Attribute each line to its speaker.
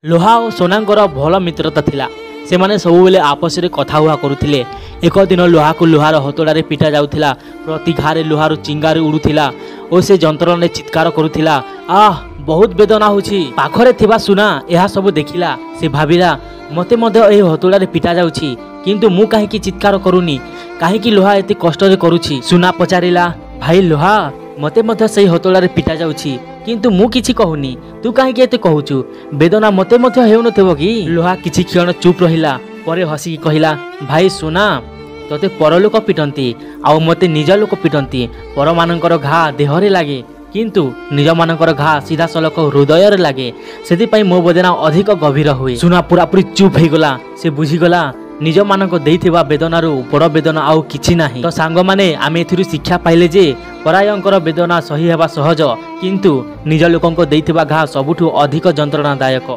Speaker 1: ଲୋହା ଓ ସୋନାଙ୍କର ଭଲ ମିତ୍ରତା ଥିଲା। ସେମାନେ ସବୁବେଳେ ଆପସରେ କଥା ହୁଆ କରୁଥିଲେ। ଏକ ଦିନ ଲୋହାକୁ ଲୁହାର ହତୋଡ଼ାରେ ପିଟା ଯାଉଥିଲା। ପ୍ରତି ଘାରେ ଲୁହାରୁ ଚିଙ୍ଗାରି ଉଡ଼ୁଥିଲା ଓ ସେ ଯନ୍ତ୍ରଣାରେ ଚିତ୍କାର କରୁଥିଲା, ଆଃ, ବହୁତ ବେଦନା ହେଉଛି। ପାଖରେ ଥିବା ସୁନା ଏହା ସବୁ ଦେଖିଲା। ସେ ଭାବିଲା, ମୋତେ ମଧ୍ୟ ଏହି ହତୋଡ଼ାରେ ପିଟା ଯାଉଛି, କିନ୍ତୁ ମୁଁ କାହିଁକି ଚିତ୍କାର କରୁନି? କାହିଁକି ଲୋହା ଏତେ କଷ୍ଟରେ କରୁଛି? ସୁନା ପଚାରିଲା, ଭାଇ ଲୋହା, ମୋତେ ମଧ୍ୟ ସେଇ ହତୋଡ଼ାରେ ପିଟା ଯାଉଛି, କିନ୍ତୁ ମୁଁ କିଛି କହୁନି। ତୁ କାହିଁକି ଏତେ କହୁଛୁ? ବେଦନା ମୋତେ ମଧ୍ୟ ହେଉନଥିବ କି? ଲୋହା କିଛି କ୍ଷଣ ଚୁପ୍ ରହିଲା। ପରେ ହସିକି କହିଲା, ଭାଇ ସୁନା, ତୋତେ ପରଲୋକ ପିଟନ୍ତି ଆଉ ମୋତେ ନିଜ ଲୋକ ପିଟନ୍ତି। ପରମାନଙ୍କର ଘା ଦେହରେ ଲାଗେ, କିନ୍ତୁ ନିଜମାନଙ୍କର ଘା ସିଧାସଳଖ ହୃଦୟରେ ଲାଗେ। ସେଥିପାଇଁ ମୋ ବେଦନା ଅଧିକ ଗଭୀର ହୁଏ। ସୁନା ପୁରାପୁରି ଚୁପ୍ ହେଇଗଲା। ସେ ବୁଝିଗଲା, ନିଜମାନଙ୍କ ଦେଇଥିବା ବେଦନାରୁ ବଡ଼ ବେଦନା ଆଉ କିଛି ନାହିଁ। ତ ସାଙ୍ଗମାନେ, ଆମେ ଏଥିରୁ ଶିକ୍ଷା ପାଇଲେ ଯେ ପରାୟଙ୍କର ବେଦନା ସହି ହେବା ସହଜ, କିନ୍ତୁ ନିଜ ଲୋକଙ୍କ ଦେଇଥିବା ଘା ସବୁଠୁ ଅଧିକ ଯନ୍ତ୍ରଣାଦାୟକ।